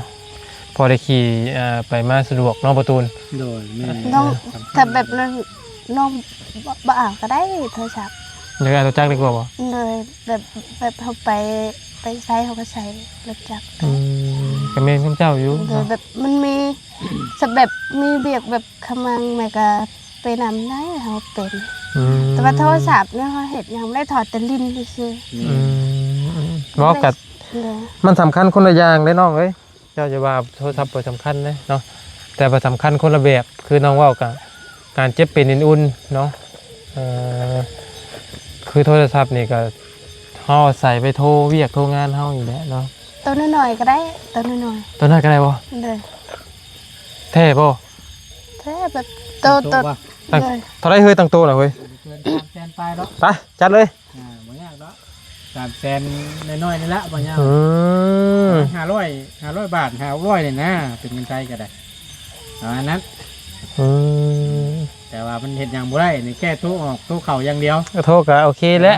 ພໍໄດ້ຂີ່ ເອີ ໄປມາສະດວກເນາະ ປະຕູນ. ໂດຍ ແມ່ນ ນ້ອງ ຖ້າແບບນັ້ນ ນ້ອງບໍ່ ບໍ່ເອົາກໍໄດ້ໂທລະສັບ. ຢາກໄດ້ລົດຈັກດີກວ່າບໍ່? ໂດຍ ແບບ ແບບເຮົາໄປ ໄປໃສເຮົາກໍໃຊ້ລົດຈັກ. ອືມ ກໍແມ່ນຄຳເຈົ້າຢູ່. ໂດຍ ເນາະ ແບບມັນມີ ສະ ແບບມີວຽກແບບຂະມັງແມ່ກໍໄປນຳໄດ້ ເຮົາເປັນ. ອືມ ແຕ່ວ່າໂທລະສັບນີ້ເຮົາເຮັດຫຍັງບໍ່ໄດ້ ຖອດແຕ່ຫຼິ້ນຊື່ໆ. ອືມ ເວົ້າກັນ ໂດຍ ມັນສຳຄັນຄົນລະຢ່າງເດ້ນ້ອງເອີຍ. ເຈົ້າຢ່າວ່າໂທລະສັບບໍ່ສຳຄັນເດ້ເນາະ ແຕ່ວ່າສຳຄັນຄົນລະແບບ ຄືນ້ອງເວົ້າກະ ການເຈັບເປັນອື່ນໆເນາະ. ເອີ ຄືໂທລະສັບນີ້ກະ ເຮົາອາໄສໄປໂທວຽກໂທງານເຮົານີ້ແຫຼະເນາະ. ໂຕນ້ອຍໆກໍໄດ້ ໂຕນ້ອຍໆ. ໂຕນ້ອຍກໍໄດ້ບໍ່? ໂດຍ. ແທ້ບໍ່? ແທ້ ແບບໂຕ ໂຕ ໂຕ ໂດຍ. ເທົ່າໃດເຮີ້ຍ ຕັ້ງໂຕນະເຮີ້ຍ? ເກີນສາມແສນປາຍດອກ. ໄປ ຈັດເລີຍ. ອ່າ ບໍ່ຍາກດອກ ສາມແສນນ້ອຍໆນີ້ລະ ບໍ່ຍາກ. ອືມ ຫ້າຮ້ອຍ ຫ້າຮ້ອຍບາດ ຫ້າຮ້ອຍນີ້ນະ ເປັນເງິນໄທກໍໄດ້ ປະມານນັ້ນ. ອືມ ແຕ່ວ່າມັນເຮັດຫຍັງບໍ່ໄດ້ນີ້ ແຄ່ໂທອອກໂທເຂົ້າຢ່າງດຽວ. ໂທກໍໂອເຄແລ້ວ.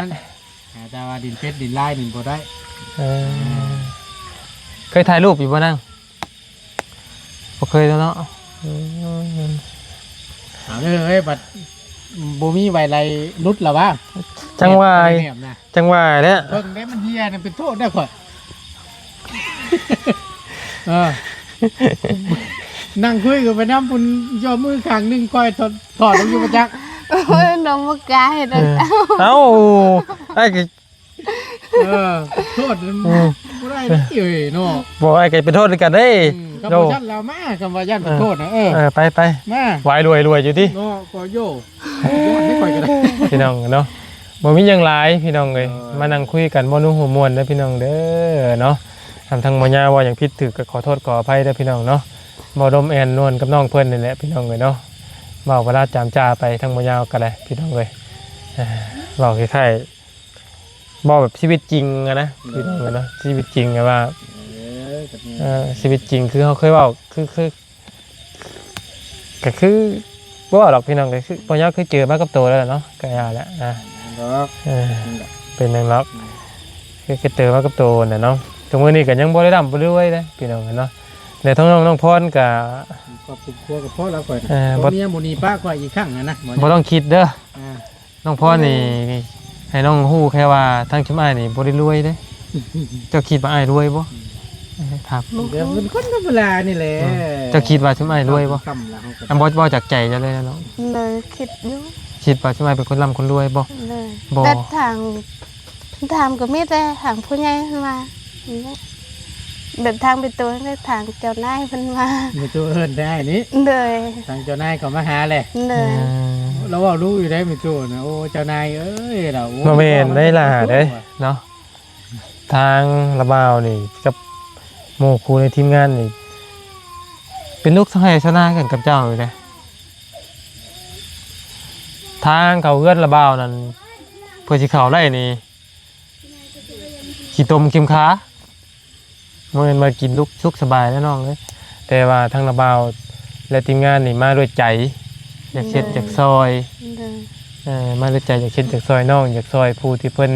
ອ່າ ແຕ່ວ່າດິນເປັດດິນລາຍນີ້ບໍ່ໄດ້. ເອີ ເຄີຍຖ່າຍຮູບຢູ່ບໍ່ນາງ? ບໍ່ເຄີຍແລ້ວເນາະ. ອືມ ເອົາເດີເອີຍ ບັດບໍ່ມີໄວໄລຫຼຸດລະຫວາ? ຈັ່ງວ່າ ແນບນະ ຈັ່ງວ່າແຫຼະ ເບິ່ງໄດ້ມັນເຫຍນະ ເປັນໂທດໄດ້ຂ້ອຍ. ເອີ ນັ່ງຄຸຍກັນໄປນຳພຸ້ນ ຍໍມືຂ້າງໜຶ່ງ ຂ້ອຍຖອດ ຖອດອອກຢູ່ປະຈັກ. ໂອ້ຍ ນ້ອງບໍ່ກ້າເຮັດ. ເອີ ເອົ້າ ອ້າຍກໍ ເອີ ໂທດ ອືມ ບໍ່ໄດ້ເດ້ເອີຍເນາະ. ບໍ່ ອ້າຍກໍໄປໂທດຄືກັນເດ້. ອືມ ຄັນບໍ່ຊັ້ນລາວມາ ຄັນວ່າຢ້ານເປັນໂທດນະ. ເອີ ເອີ ໄປໆ ມາ ວາຍລວຍໆຢູ່ຕິເນາະ. ກໍໂຍ ຢ້ານໄດ້ຂ້ອຍກໍໄດ້ ພີ່ນ້ອງເນາະ. ບໍ່ມີຫຍັງຫຼາຍພີ່ນ້ອງເອີຍ ເອີ ມານັ່ງຄຸຍກັນ ເວົ້າໜູຫົວມ່ວນເດີພີ່ນ້ອງເດີເນາະ. ທາງ ທາງໝໍຍາເວົ້າຫຍັງຜິດຖືກກໍຂໍໂທດຂໍອະໄພເດີພີ່ນ້ອງເນາະ. ເວົ້າລົມແອນນວນກັບນ້ອງເພິ່ນນີ້ແຫຼະພີ່ນ້ອງເອີຍເນາະ ເວົ້າວາລາຈາມຈາໄປ ທາງໝໍຍາກໍໄດ້ພີ່ນ້ອງເອີຍ. ເວົ້າຄ້າຍໆ ເວົ້າແບບຊີວິດຈິງຫັ້ນນະ ເອີ ພີ່ນ້ອງເອີຍເນາະ ຊີວິດຈິງແບບວ່າ ເອີ ເອີ ຊີວິດຈິງຄືເຮົາເຄີຍເວົ້າ ຄື ຄື ກໍຄືບໍ່ເວົ້າດອກພີ່ນ້ອງ ກໍຄືບໍ່ຍາກ ຄືເຈີມາກັບໂຕແລ້ວເນາະ ກໍຢ່າແຫຼະ ອ່າ ດອກ ເອີ ເປັນຫຍັງດອກ ອືມ ຄື ຄືເຈີມາກັບໂຕຫັ້ນນະເນາະ. ທຸກມື້ນີ້ກໍຍັງບໍ່ໄດ້ລ່ຳບໍ່ໄດ້ລວຍເດ້ພີ່ນ້ອງເນາະ. ແລະທາງນ້ອງ ນ້ອງພອນກໍ ຄອບຄົວກໍພໍແລ້ວຂ້ອຍນະ ເອີ ບໍ່ ເມຍບໍ່ໜີປະຂ້ອຍອີກຄັ້ງນະ ບໍ່ຕ້ອງຄິດເດີ ອ່າ ນ້ອງພອນນີ້ ອືມ ໃຫ້ນ້ອງຮູ້ແຄ່ວ່າທາງຊຸມອ້າຍນີ້ບໍ່ໄດ້ລວຍເດ້. ເຈົ້າຄິດວ່າອ້າຍລວຍບໍ່? ອືມ ເອີ ຖາມ ເປັນຄົນທຳມະດານີ້ແຫຼະ. ອືມ ເຈົ້າຄິດວ່າຊຸມອ້າຍລວຍບໍ່? ຄຳລະເຮົາກໍ ອັນ ບໍ່ ເວົ້າຈາກໃຈເຈົ້າເລີຍເນາະ. ໂດຍ ຄິດຢູ່ ຄິດວ່າຊຸມອ້າຍເປັນຄົນລ່ຳຄົນລວຍບໍ່? ໂດຍ ບໍ່ ແບບທາງ ຖາມກໍມີແຕ່ທາງຜູ້ໃຫຍ່ເພິ່ນວ່າ ແບບທາງເປັນໂຕແລ້ວ ທາງເຈົ້ານາຍເພິ່ນວ່າ ແມ່ຕູ້ເອີ້ນໄດ້ນີ້ ໂດຍ ທາງເຈົ້ານາຍເຂົາມາຫາແຫຼະ ໂດຍ ອືມ ລາວເວົ້າຮູ້ຢູ່ໄດ໋ແມ່ຕູ້ນະ ໂອ້ ເຈົ້ານາຍເອີຍ ລາວ ໂອ້ ບໍ່ແມ່ນໄດ໋ຫຼາເດ້ເນາະ. ທາງລາວບ່າວນີ້ກັບໝູ່ຄູ່ໃນທີມງານນີ້ ເປັນລູກຊາວໄຮ່ຊາວນາກັນກັບເຈົ້າຢູ່ເດ້. ທາງເຂົ້າເຮືອນລາວບ່າວນັ້ນ ເພື່ອຊິເຂົ້າໄດ້ນີ້ ຂີ້ຕົມເຂັມຂາ ບໍ່ແມ່ນວ່າກິນລຸກສຸກສະບາຍແລ້ວນ້ອງເອີຍ. ແຕ່ວ່າທາງລາວບ່າວ ແລະ ທີມງານນີ້ມາດ້ວຍໃຈ ຢາກເຮັດ ໂດຍ ຢາກຊ່ອຍ ໂດຍ ເອີ ມາດ້ວຍໃຈ ຢາກເຮັດ ຢາກຊ່ອຍນ້ອງ ຢາກຊ່ອຍຜູ້ທີ່ເພິ່ນ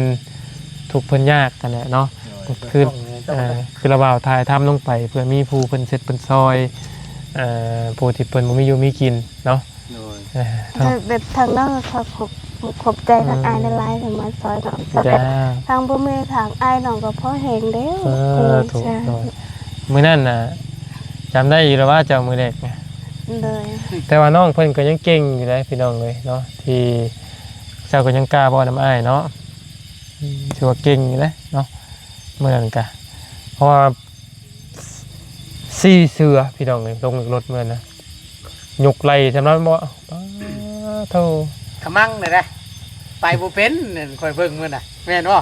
ທຸກເພິ່ນຍາກຫັ້ນແຫຼະເນາະ. ໂດຍ ຄື ເອີ ຄືລາວບ່າວຖ່າຍທຳລົງໄປ ເພື່ອມີຜູ້ເພິ່ນເຊັດເພິ່ນຊ່ອຍ ເອີ ຜູ້ທີ່ເພິ່ນບໍ່ມີຢູ່ມີກິນເນາະ. ໂດຍ ເອີ ໂດຍ ແບບທາງນ້ອງກໍຂອບ ຂອບໃຈທາງ ອືມ ອ້າຍຫຼາຍໆ ທີ່ມາຊ່ອຍເນາະ. ແບບ ຈ້າ ທາງບໍ່ມີທາງອ້າຍນ້ອງກໍພໍແຮງແລ້ວ. ສາທຸ ໂດຍ ມື້ນັ້ນນະ ຈຳໄດ້ຢູ່ແລ້ວວ່າເຈົ້າມື້ແລກນະ. ໂດຍ ແຕ່ວ່ານ້ອງເພິ່ນກໍຍັງເກັ່ງຢູ່ເດ້ພີ່ນ້ອງເອີຍເນາະ ທີ່ເຈົ້າກໍຍັງກ້າເວົ້ານຳອ້າຍເນາະ. ຖືວ່າເກັ່ງຢູ່ເດ້ເນາະ ມື້ນັ້ນກະ ເພາະວ່າສີ່ເສືອພີ່ນ້ອງເອີຍ ລົງລົດມື້ນັ້ນນະ ຍົກໄລ່ສຳລັບບໍ່ ປາໂທ ຂະມັງເດ້ ໄປບໍ່ເປັນ ຂ້ອຍເບິ່ງມື້ນະ ແມ່ນບໍ່?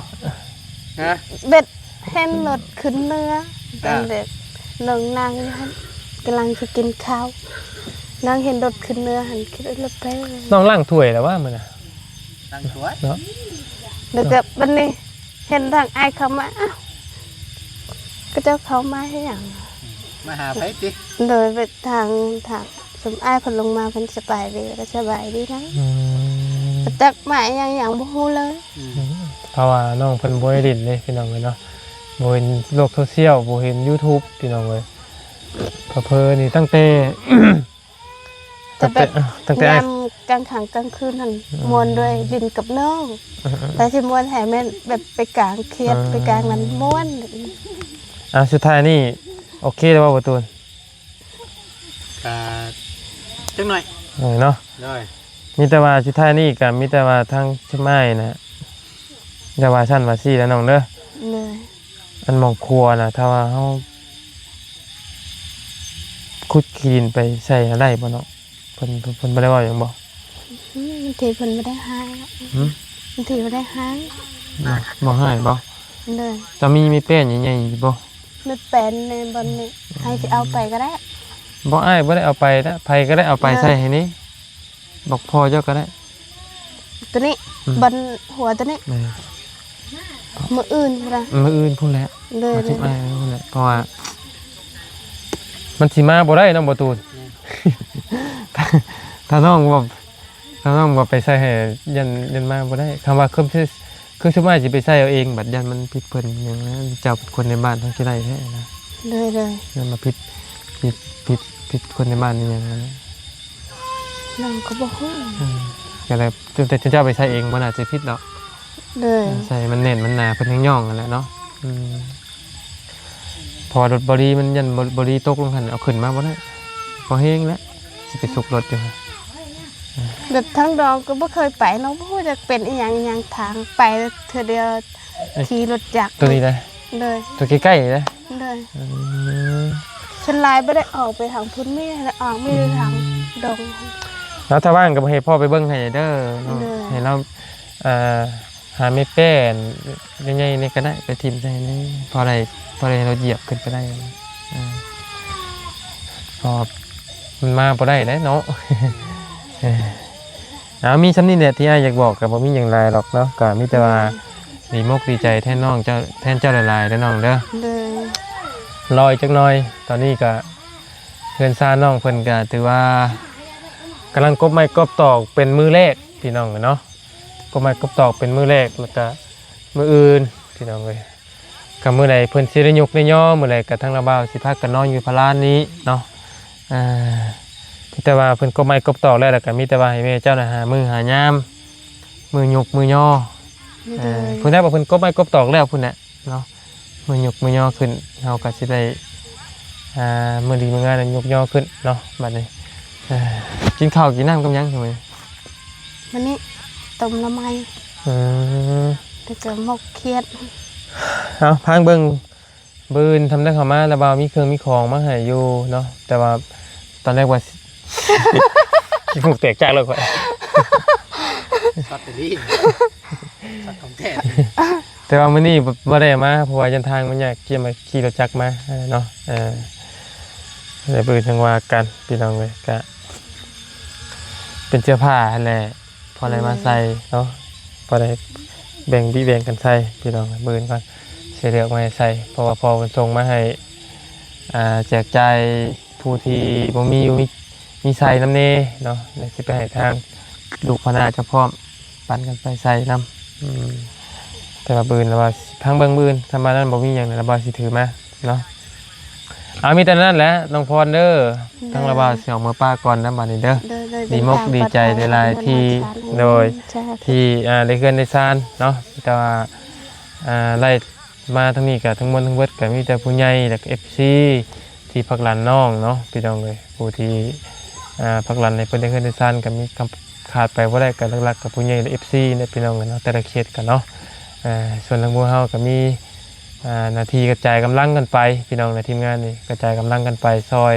ຮະ ເບັດເຫັນລົດຂຶ້ນເໜືອ ອ່າ ເປັນແບບ ນ້ອງນັ່ງຢູ່ຫັ້ນ ກຳລັງຊິກິນເຂົ້າ ນາງເຫັນລົດຂຶ້ນເໜືອຫັ້ນ ຄິດວ່າລົດໄປ ນ້ອງລ້າງຖ້ວຍແລ້ວຫວາມື້ນະ? ລ້າງຖ້ວຍເນາະ ແລ້ວກໍບັດນີ້ເຫັນທາງອ້າຍເຂົ້າມາ ອ້າວ ເຂົາເຈົ້າເຂົ້າມາເຮັດຫຍັງ? ມາຫາໃຜຕິ? ໂດຍ ໄປທາງ ທາງ ຊຸມອ້າຍເພິ່ນລົງມາ ເພິ່ນສະບາຍດີ ກໍສະບາຍດີນະ ອືມ ບໍ່ຈັກມາອີ່ຫຍັງຫຍັງບໍ່ຮູ້ເລີຍ ອືມ ອືມ ເພາະວ່ານ້ອງເພິ່ນບໍ່ໄດ້ຫຼິ້ນເດ້ພີ່ນ້ອງເອີຍເນາະ ບໍ່ເຫັນໂລກໂຊຊຽວ ບໍ່ເຫັນຢູທູບພີ່ນ້ອງເອີຍ ເຜີໆນີ້ຕັ້ງແຕ່ ຕັ້ງແຕ່ ຕັ້ງແຕ່ຍາມກາງຄ່ຳກາງຄືນຫັ້ນ ອືມ ມ່ວນດ້ວຍຫຼິ້ນກັບນ້ອງ ອືມໆ ແຕ່ຊິມ່ວນແທ້ແມ່ນແບບໄປກາງຄຽດ ອືມ ໄປກາງນັ້ນມ່ວນ ອ່າ ສຸດທ້າຍນີ້ໂອເຄແລ້ວບໍ່ ບໍ່ຕູນ? ກະຈັກໜ້ອຍ ເອີເນາະ ໂດຍ ມີແຕ່ວ່າສຸດທ້າຍນີ້ກະມີແຕ່ວ່າທາງຊຸມອ້າຍນະ ຢ່າວ່າຊັ້ນວ່າຊີ້ແລ້ວນ້ອງເດີ ໂດຍ ອັນໝ່ອງຄົວນະ ຖ້າວ່າເຮົາຂຸດຂີ້ດິນໄປໃສ່ນະ ໄດ້ບໍ່ເນາະ? ເພິ່ນ ເພິ່ນ ເພິ່ນບໍ່ໄດ້ເວົ້າຫຍັງບໍ່? ອືມ ບາງທີເພິ່ນບໍ່ໄດ້ຮ້າຍເນາະ ຫື? ບາງທີບໍ່ໄດ້ຮ້າຍ ບໍ່ ບໍ່ຮ້າຍບໍ່? ໂດຍ ຈະມີໄມ້ແປ້ນໃຫຍ່ໆຢູ່ບໍ່? ໄມ້ແປ້ນໃນບ່ອນນີ້ ໃຜຊິເອົາໄປກໍໄດ້ ບໍ່ ອ້າຍບໍ່ໄດ້ເອົາໄປນະ ໃຜກໍໄດ້ເອົາໄປໃສ່ໃຫ້ນີ້ ບອກພໍ່ເຈົ້າກໍໄດ້ ຕົວນີ້ ອືມ ບ່ອນຫົວຕົວນີ້ ແມ່ນ ມື້ອື່ນພຸ້ນລະ ມື້ອື່ນພຸ້ນແຫຼະ ໂດຍ ມາຈຸດອ້າຍພຸ້ນແຫຼະ ເພາະວ່າມັນຊິມາບໍ່ໄດ້ນ້ອງບໍ່ຕູນ ແມ່ນ ຖ້າ ຖ້ານ້ອງບໍ່ ຖ້ານ້ອງບໍ່ໄປໃສ່ໃຫ້ ຢ້ານ ຢ້ານມາບໍ່ໄດ້ ຄຳວ່າຄື ຄືຊຸມອ້າຍຊິໄປໃສ່ເອົາເອງ ບັດຢ້ານມັນຜິດເພິ່ນຫຍັງນະ ເຈົ້າເປັນຄົນໃນບ້ານຕ້ອງຊິໄດ້ແທ້ນະ ໂດຍໆ ຢ້ານມາຜິດ ຜິດ ຜິດ ຜິດຄົນໃນບ້ານອີ່ຫຍັງນະ ນ້ອງກໍບໍ່ຮູ້ ອືມ ກໍແລ້ວ ແຕ່ເຈົ້າໄປໃສ່ເອງບໍ່ໜ້າຈະຜິດດອກ ໂດຍ ໃສ່ໃຫ້ມັນແໜ້ນມັນໜາ ເພິ່ນຍັງຍ້ອງຫັ້ນແຫຼະເນາະ ອືມ ເພາະວ່າລົດບໍລີມັນຢ້ານບໍ ບໍລີຕົກລົງຫັ້ນ ເອົາຂຶ້ນມາບໍ່ໄດ້ ພໍແຮງແຫຼະ ຊິໄປສຸກລົດຢູ່ ແບບທາງດອງກໍບໍ່ເຄີຍໄປເນາະ ບໍ່ຮູ້ຈັກເປັນອີ່ຫຍັງອີ່ຫຍັງທາງ ໄປເທື່ອດຽວ ເອີຍ ຂີ່ລົດຈັກ ຕົວນີ້ນະ ໂດຍ ຕົວໃກ້ໆນີ້ນະ ໂດຍ ອືມ ສ່ວນຫຼາຍບໍ່ໄດ້ອອກໄປທາງພຸ້ນ ມີແຕ່ອອກ ມີແຕ່ທາງ ອືມ ດອງ ແລ້ວຖ້າວ່າງກໍໃຫ້ພໍ່ໄປເບິ່ງໃຫ້ເດີເນາະ ໂດຍ ໃຫ້ລາວ ອ່າ ຫາໄມ້ແປ້ນໃຫຍ່ໆນີ້ກໍໄດ້ ໄປຖິ້ມໃສ່ນີ້ ພໍໄດ້ ພໍໄດ້ໃຫ້ລົດຢຽບຂຶ້ນໄປໄດ້ ອືມ ເພາະມັນມາບໍ່ໄດ້ແຫຼະເນາະ ເອີ ເອົາ ມີສ່ຳນີ້ແຫຼະທີ່ອ້າຍຢາກບອກ ກໍບໍ່ມີຫຍັງຫຼາຍດອກເນາະ ກໍມີແຕ່ວ່າ ອືມ ດີມົກດີໃຈແທນນ້ອງເຈົ້າ ແທນເຈົ້າຫຼາຍໆເດີນ້ອງເດີ ໂດຍ ລໍອີກຈັກໜ່ອຍ ຕອນນີ້ກໍເຮືອນຊານນ້ອງເພິ່ນກໍຖືວ່າກຳລັງກົບໄມ້ກົບຕອກເປັນມື້ແລກ ພີ່ນ້ອງເອີຍເນາະ ກົບໄມ້ກົບຕອກເປັນມື້ແລກ ແລ້ວກະມື້ອື່ນ ພີ່ນ້ອງເອີຍ ກະມື້ໃດເພິ່ນຊິໄດ້ຍົກໄດ້ຍໍ ມື້ໃດກະທາງລາວບ່າວຊິພາກັນນອນຢູ່ພາລານນີ້ເນາະ ອ່າ ມີແຕ່ວ່າເພິ່ນກົບໄມ້ກົບຕອກແລ້ວ ແລ້ວກະມີແຕ່ວ່າໃຫ້ແມ່ເຈົ້ານະຫາມື້ຫາຍາມ ມື້ຍົກມື້ຍໍ ໂດຍ ເອີ ພຸ້ນແຫຼະ ວ່າເພິ່ນກົບໄມ້ກົບຕອກແລ້ວພຸ້ນແຫຼະເນາະ ມື້ຍົກມື້ຍໍຂຶ້ນ ເຮົາກໍຊິໄດ້ ອ່າ ມື້ດີມື້ງາມຍົກຍໍຂຶ້ນເນາະ ບັດນີ້ ເອີ ກິນເຂົ້າກິນນ້ຳກັບຫຍັງມື້ນີ້? ມື້ນີ້ຕົ້ມໜໍ່ໄມ້ ອືມ ແລ້ວກໍໝົກຂຽດ ເອົາ ຟັງເບິ່ງ ມື້ອື່ນທຳໄດ້ເຂົ້າມາ ລາວບ່າວມີເຄື່ອງມີຂອງມາໃຫ້ຢູ່ເນາະ ແຕ່ວ່າຕອນແລກວ່າ ຂີ້ມູກແຕກຈາກແລ້ວຂ້ອຍ ຊັດອີ່ຫຼີ ຊັດຂອງແທ້ ແຕ່ວ່າມື້ນີ້ບໍ່ ບໍ່ໄດ້ເອົາມາ ເພາະວ່າຢ້ານທາງມັນຍາກ ຂີ່ມາ ຂີ່ລົດຈັກມາເນາະ ເອີ ແລ້ວມື້ອື່ນຈັ່ງວ່າກັນ ພີ່ນ້ອງເອີຍ ກະເປັນເສື້ອຜ້າຫັ້ນແຫຼະ ພໍໄດ້ມາໃສ່ເນາະ ພໍໄດ້ແບ່ງບີແບ່ງກັນໃສ່ ພີ່ນ້ອງ ມື້ອື່ນກ່ອນ ຊິເລືອກມາໃຫ້ໃສ່ ເພາະວ່າພໍ່ເພິ່ນສົ່ງມາໃຫ້ ອ່າ ແຈກຈ່າຍຜູ້ທີ່ບໍ່ມີຢູ່ມີ ມີໃສ່ນຳແດ່ເນາະ ແລ້ວຊິໄປໃຫ້ທາງລູກພະນາເຈົ້າພ້ອມ ປັນກັນໄປໃສ່ນຳ ອືມ ແຕ່ວ່າມື້ອື່ນລາວວ່າ ທາງເບິ່ງມື້ອື່ນ ທຳມານັ້ນບໍ່ມີຫຍັງ ລາວວ່າຊິຖືມາເນາະ ເອົາ ມີແຕ່ນັ້ນແຫຼະ ນ້ອງພອນເດີ ໂດຍ ທາງລາວວ່າຊິອອກເມືອປ່າກ່ອນນຳ ບາດນີ້ເດີ ໂດຍ ໂດຍ ດີມົກດີໃຈຫຼາຍໆ ທີ່ ໂດຍ ທີ່ ອ່າ ໄດ້ເຮືອນໄດ້ຊານເນາະ ແຕ່ວ່າ ອ່າ ໄລ່ ມາທາງນີ້ກໍທັງໝົດທັງເບິດກໍມີແຕ່ຜູ້ໃຫຍ່ ແລ້ວກໍເອັຟຊີທີ່ຜັກດັນນ້ອງເນາະ ພີ່ນ້ອງເອີຍ ຜູ້ທີ່ ອ່າ ຜັກດັນໃຫ້ເພິ່ນໄດ້ເຮືອນໄດ້ຊານ ກໍມີຄຳຂາດໄປບໍ່ໄດ້ ກໍຫຼັກໆກໍຜູ້ໃຫຍ່ ແລະ ເອັຟຊີແຫຼະ ພີ່ນ້ອງເອີຍເນາະ ແຕ່ລະເຂດກໍເນາະ ອ່າ ສ່ວນທາງພວກເຮົາກໍມີ ອ່າ ໜ້າທີ່ກະຈາຍກຳລັງກັນໄປພີ່ນ້ອງ ໃນທີມງານນີ້ກະຈາຍກຳລັງກັນໄປຊ່ອຍ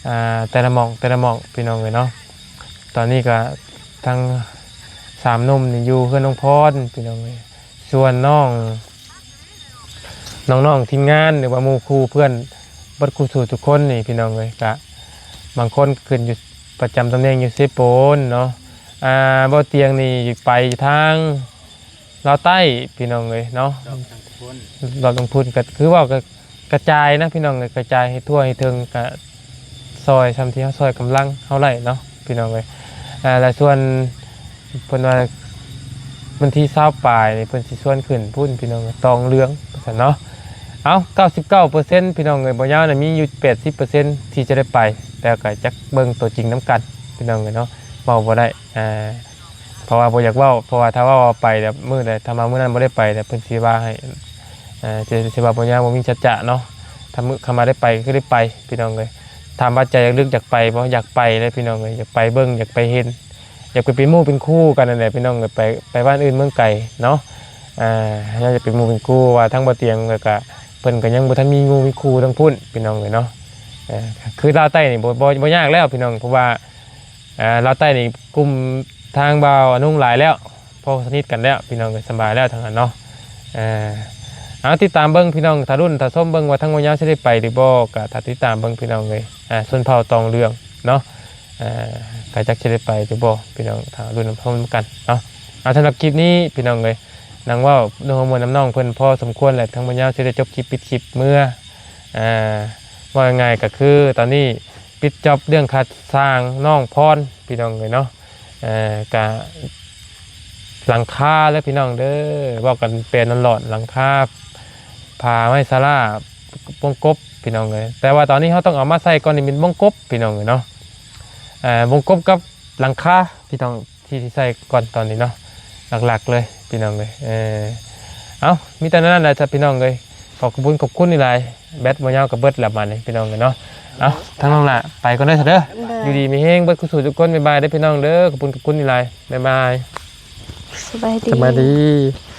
ອ່າ ແຕ່ລະໝ່ອງ ແຕ່ລະໝ່ອງພີ່ນ້ອງເອີຍເນາະ. ຕອນນີ້ກະທັງສາມໜຸ່ມນີ້ຢູ່ເຮືອນນ້ອງພອນພີ່ນ້ອງເອີຍ ສ່ວນນ້ອງ ນ້ອງໆທີມງານ ຫຼືວ່າໝູ່ຄູ່ເພື່ອນເບິດຄູ່ສູ່ທຸກຄົນນີ້ພີ່ນ້ອງເອີຍ ກະບາງຄົນກໍຂຶ້ນຢູ່ປະຈຳຕຳແໜ່ງຢູ່ເຊໂປນເນາະ. ອ່າ ບ່າວຕຽງນີ້ໄປຢູ່ທາງລາວໃຕ້ພີ່ນ້ອງເອີຍເນາະ ລອບທາງພຸ້ນ ລອບທາງພຸ້ນ ກໍຄືເວົ້າກໍກະຈາຍນະພີ່ນ້ອງເອີຍ ກະຈາຍໃຫ້ທົ່ວໃຫ້ເຖິງ ກະຊ່ອຍຊ່ຳທີ່ເຮົາຊ່ອຍກຳລັງເຮົາໄດ້ເນາະພີ່ນ້ອງເອີຍ. ອ່າ ແລະ ສ່ວນ ເພິ່ນວ່າວັນທີຊາວປາຍນີ້ເພິ່ນຊິຊວນຂຶ້ນພຸ້ນພີ່ນ້ອງ ຕອງເຫຼືອງວ່າຊັ້ນເນາະ. ເອົ້າ ເກົ້າສິບເກົ້າເປີເຊັນພີ່ນ້ອງເອີຍ ບໍ່ຍາວນະມີຢູ່ແປດສິບເປີເຊັນທີ່ຈະໄດ້ໄປ ແຕ່ກະຈັກເບິ່ງຕົວຈິງນຳກັນພີ່ນ້ອງເອີຍເນາະ ເວົ້າບໍ່ໄດ້ ອ່າ ເພາະວ່າບໍ່ຢາກເວົ້າ ເພາະວ່າຖ້າເວົ້າໄປແລ້ວມື້ໃດ ຖ້າມາມື້ນັ້ນບໍ່ໄດ້ໄປແລ້ວເພິ່ນຊິວ່າໃຫ້ ອ່າ ຊິ ຊິວ່າບໍ່ຍາວ ບໍ່ມີສັດຈະເນາະ. ຖ້າມື້ ຄັນວ່າໄດ້ໄປກໍຄືໄດ້ໄປພີ່ນ້ອງເອີຍ. ຖາມວ່າໃຈເລິກຢາກໄປບໍ່? ຢາກໄປເລີຍພີ່ນ້ອງເອີຍ ຢາກໄປເບິ່ງ ຢາກໄປເຫັນ ຢາກໄປເປັນໝູ່ເປັນຄູ່ກັນນັ້ນແຫຼະພີ່ນ້ອງເອີຍ ໄປ ໄປບ້ານອື່ນເມືອງໄກເນາະ. ອ່າ ຢາກເປັນໝູ່ເປັນຄູ່ ວ່າທາງບ່າວຕຽງ ແລ້ວກະເພິ່ນກະຍັງບໍ່ທັນມີໝູ່ມີຄູ່ທັງພຸ້ນພີ່ນ້ອງເອີຍເນາະ. ເອີ ຄືລາວໃຕ້ນີ້ບໍ່ ບໍ່ ບໍ່ຍາກແລ້ວພີ່ນ້ອງ ເພາະວ່າ ອ່າ ລາວໃຕ້ນີ້ກຸ່ມທາງບ່າວອານຸງຫຼາຍແລ້ວ ພໍສະໜິດກັນແລ້ວພີ່ນ້ອງເອີຍ ສະບາຍແລ້ວທາງນັ້ນເນາະ. ເອີ ເອົາ ຕິດຕາມເບິ່ງພີ່ນ້ອງ ຖ້າລຸ້ນຖ້າຊົມເບິ່ງວ່າທາງບ່າວຍາວຊິໄດ້ໄປຫຼືບໍ່ ກະຖ້າຕິດຕາມເບິ່ງພີ່ນ້ອງເອີຍ. ອ່າ ຊົນເຜົ່າຕອງເຫຼືອງເນາະ ເອີ ກະຈັກຊິໄດ້ໄປຫຼືບໍ່ພີ່ນ້ອງ ຖ້າລຸ້ນຊົມນຳກັນເນາະ. ເອົາ ສຳລັບຄລິບນີ້ພີ່ນ້ອງເອີຍ ນັ່ງເວົ້າເລື່ອງຫົວມ່ວນນຳນ້ອງເພິ່ນພໍສົມຄວນແຫຼະ ທາງບ່າວຍາວຊິໄດ້ຈົບຄລິບ ປິດຄລິບເມືອ ອ່າ ເວົ້າງ່າຍໆ ກະຄືຕອນນີ້ປິດຈ໊ອບເລື່ອງຄ່າສ້າງນ້ອງພອນພີ່ນ້ອງເອີຍເນາະ. ເອີ ກະຫຼັງຄາເດີພີ່ນ້ອງເດີ ເວົ້າກັນແປນອນໆ ຫຼັງຄາ ຜ້າໄມ້ສາລາ ວົງກົບພີ່ນ້ອງເອີຍ. ແຕ່ວ່າຕອນນີ້ເຮົາຕ້ອງເອົາມາໃສ່ກ່ອນນີ້ເປັນວົງກົບພີ່ນ້ອງເອີຍເນາະ. ເອີ ວົງກົບກັບຫຼັງຄາພີ່ນ້ອງ ທີ່ ທີ່ໃສ່ກ່ອນຕອນນີ້ເນາະ ຫຼັກໆເລີຍພີ່ນ້ອງເອີຍ. ເອີ ເອົ້າ ມີແຕ່ນັ້ນແຫຼະຈ້າພີ່ນ້ອງເອີຍ ຂໍຂອບຄຸນ ຂອບຄຸນຫຼາຍໆ. ແບັດບໍ່ຍາວກໍເບິດແລ້ວບາດນີ້ພີ່ນ້ອງເອີຍເນາະ. ເອົ້າ ທາງນ້ອງຫຼ້າໄປກ່ອນເດີຊະເດີ ໂດຍ ຢູ່ດີມີແຮງເບິດຄູ່ສູ່ທຸກຄົນ ບາຍບາຍເດີພີ່ນ້ອງເດີ ຂອບຄຸນ ຂອບຄຸນຫຼາຍໆ ບາຍບາຍ ສະບາຍດີ ສະບາຍດີ.